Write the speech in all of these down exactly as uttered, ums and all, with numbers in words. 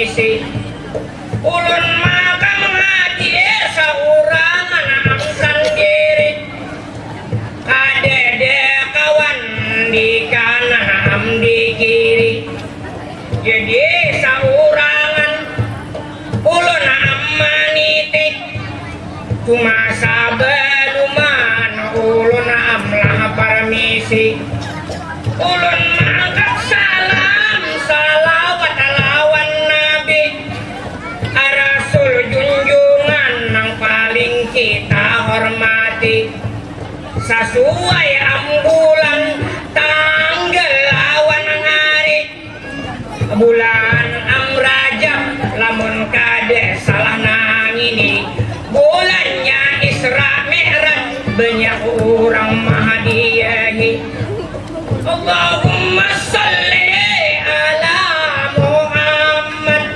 Isi. Ulun makam hadir saurangan am sandiri. Kadada kawan di kanan am di kiri. Jadi saurangan ulun am maniti. Cuma sabaluman ulun am lah parmisi. Ulun maangkat salam salawat lawan Nabi, Rasul junjungan nang paling kita hormati. Sasuai am bulan, tanggal lawan hari. Bulan am Rajab, lamun kada salah nangini. Bulannya Isra Mi'raj, banyak urang mahadiahi. Allahumma salli ala Muhammad.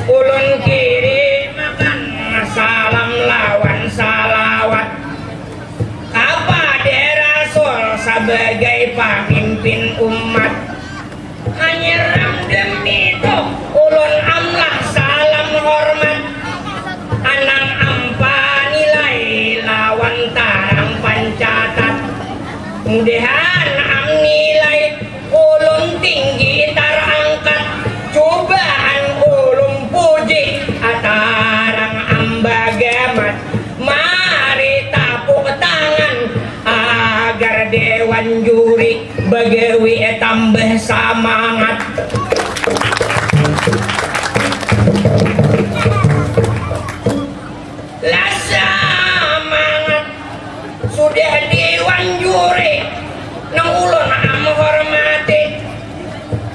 Ulun kirimakan salam lawan salawat kapada Rasul sabagai pamimpin umat. Hanyar am demi tu ulun am lah salam hormat. Anang am panilai lawan tarang pancatat. Mudahan am nilai ulun tinggi tarangkat. Cubaan ulun puji, tarang am bagamat. Mari tapuk tangan agar dewan juri bagawi tambah samangat. Lah samangat sudah dewan juri nang ulun am hormati.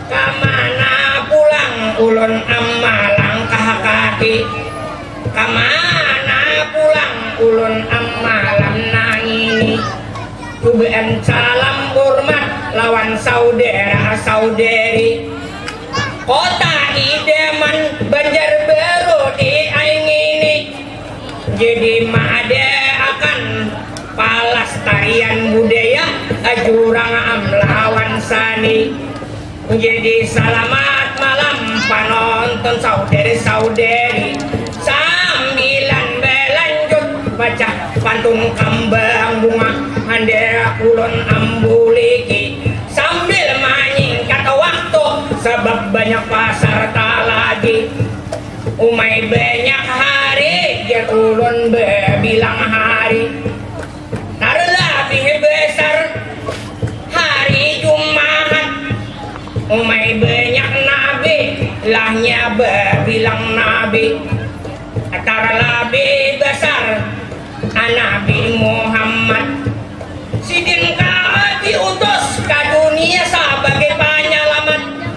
Kamana pulang ulun am malangkah kaki. Kamana pulang ulun am malam nangini. Cubaan salam hormat lawan saudara-saudari kota idaman Banjarbaru di aing ini. Jadi maadaakan palastarian budaya jurang am lawan sani. Jadi salamat malam panonton saudari-saudari. Sambilan balanjut baca pantun kambang bunga handak ulun ambuliki sambil manyingkat waktu sabab banyak pasar talagi. Umai banyak hari jar ulun babilang hari. Tarlabih basar hari Jumahat. Umai banyak nabi lahnya babilang nabi. Tarlabih basar Nabi Muhammad. Sidin ka diutus ka dunia sabagai panyalamat.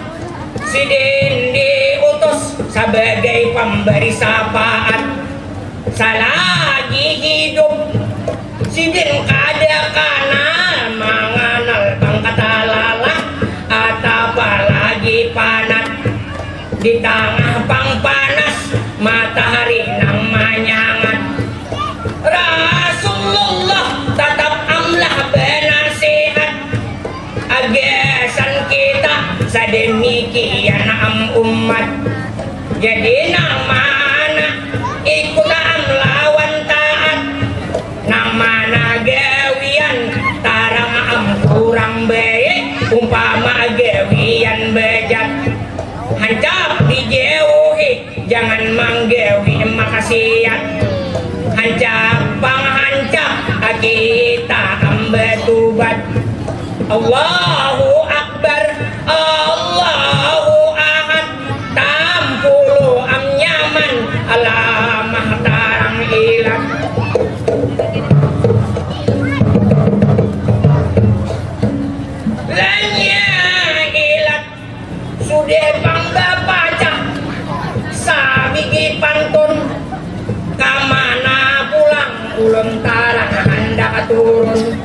Sidin diutus sabagai pambari sapaat. Salagi hidup sidin kada kanal manganal bangkat lalah atapa lagi panat. Di tangah pang panas matahari nang manyangat. Rasulullah tatap amlah banasihat. Agasan kita sademikian am umat. Jadi nang mana ikut am lawan taat. Nang mana gawian tarang am kurang baik umpama gawian bajat. Hancap dijauhi. Jangan manggawi maksiat. Hancap pang hancap kita am batubat. Allahu Akbar, Allahu Ahad. Tampulu am nyaman alamah tarang ilat. Lanya ilat. Sudah pang bapacah sabigi pantun. Kamana pulang ulun tarang handak turun.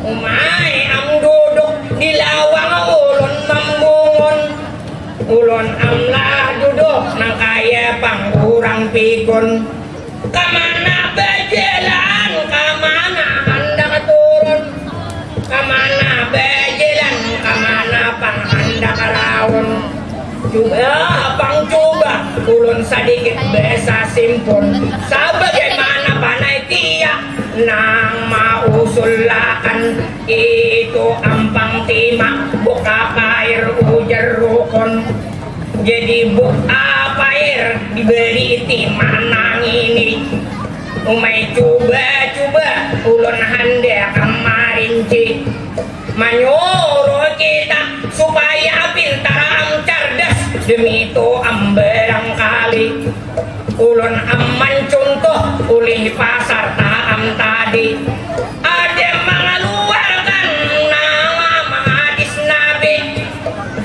Umai am duduk di lawang ulun mambungun. Ulun am lah duduk nang kaya pang urang pikun. Kamana bajalan, kamana handak turun. Kamana bajalan, kamana pang handak raun. Cuba apa Cuba ulun sadikit besasimpun, sabagaimana panitia nang mausullakan itu ampang tima buka pair ujar rukun. Jadi buka pair diberi tima nang ini. Umai cuba-cuba ulun handak marinci. Manyuruh kita supaya pintar am cardas demi itu am barangkali ulun am mancuntuh ulih pasar taam tadi ada mangaluarkan nama hadis nabi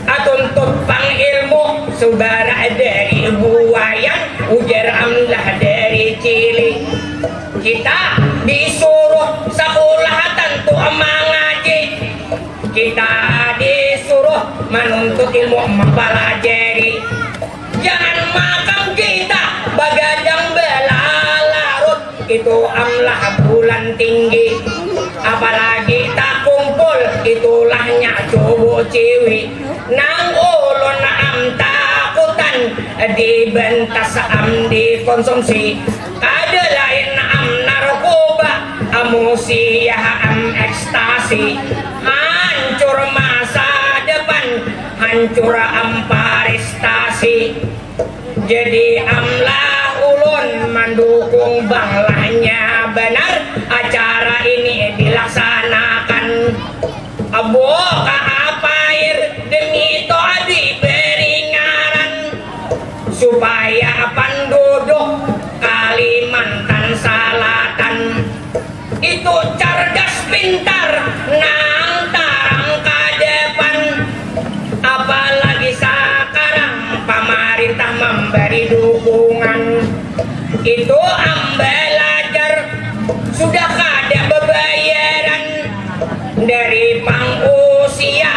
atuntut pang ilmu subara dari buayan ujar am lah dari cili kita disuruh sakulah tantu am mangaji. Kita disuruh manuntut ilmu mempelajari. Jangan makam kita bagadang belalarut itu amlah bulan tinggi. Apalagi tak kumpul itulahnya cubu ciwi. Nang ulun am takutan dibentas am dikonsumsi. Kada lain am narkoba, amusiah am ekstasi, hancur masa depan, hancur am prestasi. Jadi amlah ulun mandukung banglahnya banar acara ini dilaksanakan. Buka pair demi toh diberi ngaran supaya panduduk Kalimantan Salatan itu cardas pintar nang tarang ka depan. Apalagi sakarang pamarintah mambari dukungan itu am balajar sudah kada babayaran dari pang usia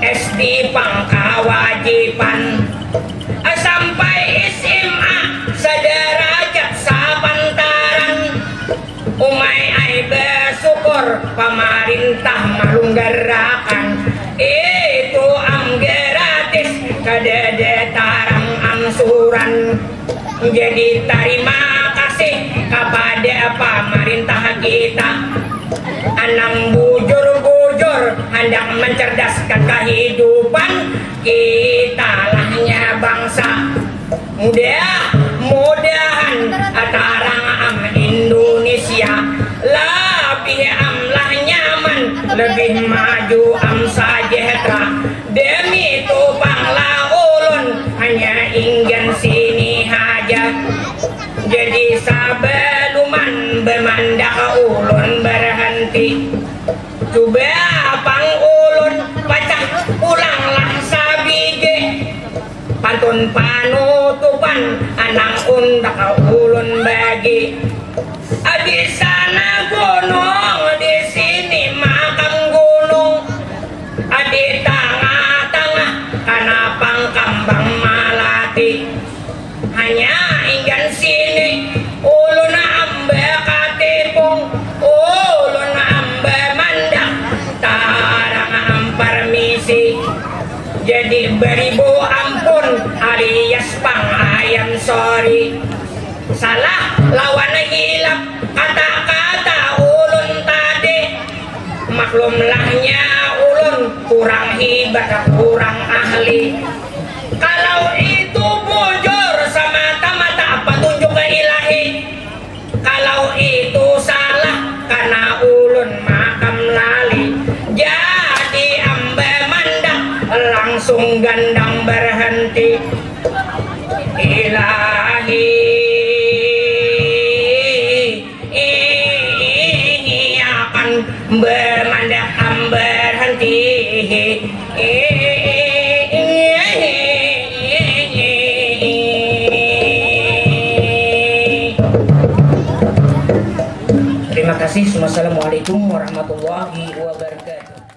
S D pang kawajiban sampai S M A sadarajat sapantaran. Umai ai basyukur pamarintah malunggarakan itu am gratis kadada tarang angsuran. Jadi tarima kasih kapada pamarintah kita. Anang bujur-bujur handak mencerdaskan kehidupan kita lahnya bangsa. Mudah-mudahan tarang am Indonesia lebih am lah nyaman, lebih maju am sejahtera. Demi itu panglah ulun hanya inggan sini haja. Jadi sabaluman bamandak ulun berhenti. Cuba pang ulun pacah pulanglah sabiji. Pantun panutupan anang untak ulun bagi. Di sana gunung, di sini makam gunung. Di tangah-tangah kana pang kambang malati. Hanya inggan sini ulun amba katipung, ulun amba mandang tarang am parmisi. Jadi baribu ampun alias pang ayam sori. Salah lawan hilap kata-kata ulun tadi. Maklumlahnya ulun kurang hibat, kurang ahli. Kalau itu bujur semata-mata petunjuk ilahi. Kalau itu salah karena ulun makam lali. Jadi amba mandang langsung gandang berhenti. Ilahi akan bermandak am berhenti. Terima kasih. Wassalamualaikum warahmatullahi wabarakatuh.